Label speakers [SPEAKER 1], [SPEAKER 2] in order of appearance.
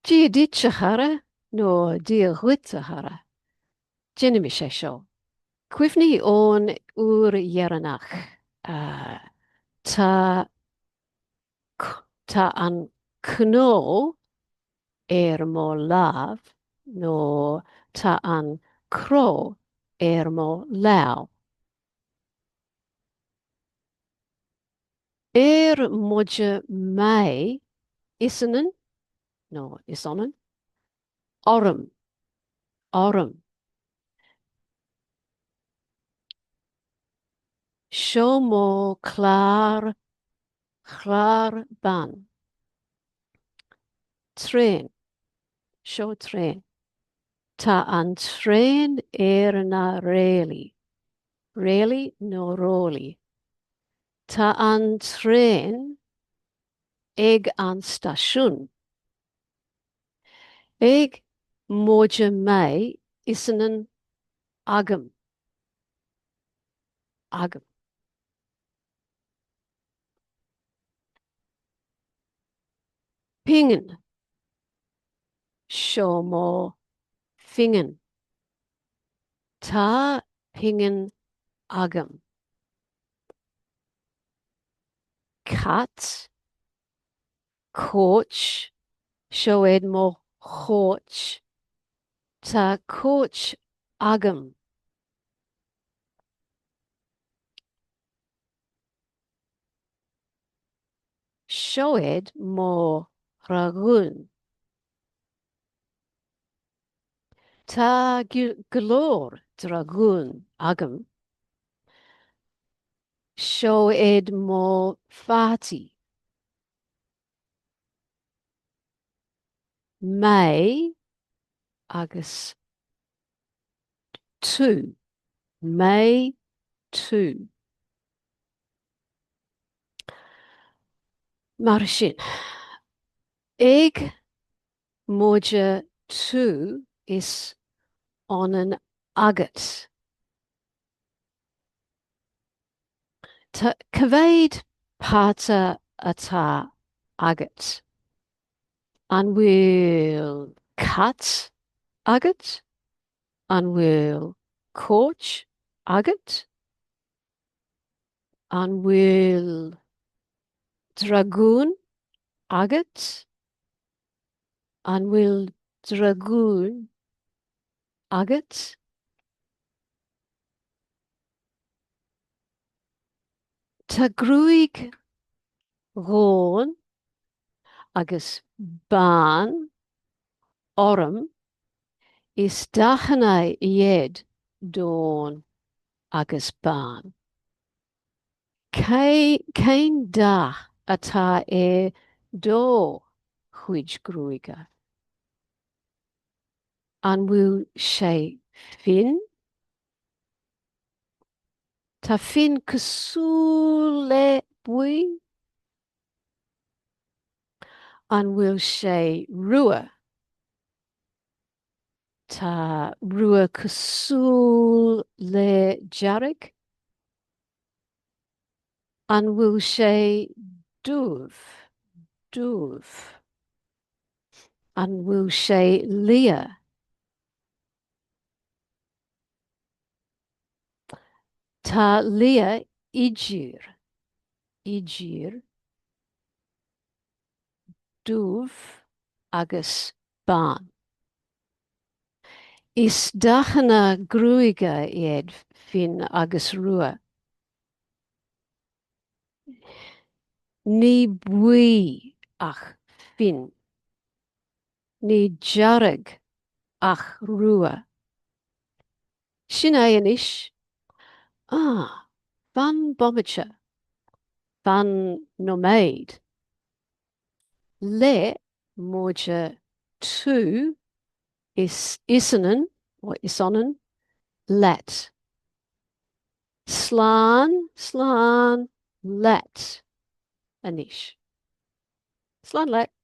[SPEAKER 1] Dia duit, a chara, nó Dia dhuit, a chara. Déanaimis é seo. Cuimhnigh ón uair dheireanach. Tá Tá an cnó ar mo lámh nó tá an cró ar mo lámh. Ar móide mé is ionann, nó is ionann, orm, orm. Seo mo chlár, chlár bán. Traein. Seo traein. Tá an traein ar na réalaí. Réalaí nó rollaí. Tá an traein ag an stáisiún. Ag móide mé is ionann agam. Agam. Pingin. Seo mo phingin. Tá pingin agam. Cat. Cóit. Seo iad mo chóit. Tá cóit agam. Seo iad mo dhragúin. Tá go leor dragún agam. Seo iad mo pheataí. Mé agus tú. Mé, tú. Mar sin, ag móide tú is ionann agat. Tá, cá mhéad peata atá agat? An bhfuil cat agat? An bhfuil cóit agat? An bhfuil dragún agat? An bhfuil dragún agat? Tá gruaig dhonn agus bán orm, is dathanna iad donn agus bán. Cén dath atá ar do chuid gruaige? An bhfuil sé fionn? Tá fionn cosúil le buí? An bhfuil sé rua? Tá rua cosúil le dearg? An bhfuil sé dubh? Dubh. An bhfuil sé liath? Tá liath idir, idir dubh agus bán. Is dathanna gruaige iad fionn agus rua. Ní buí ach fionn. Ní dearg ach rua. Sin é anois. Ah, fan bomaite. Fan nóiméad. Le móide tú is ionann, is ionann, leat. Slán, slán leat anois. Slán leat.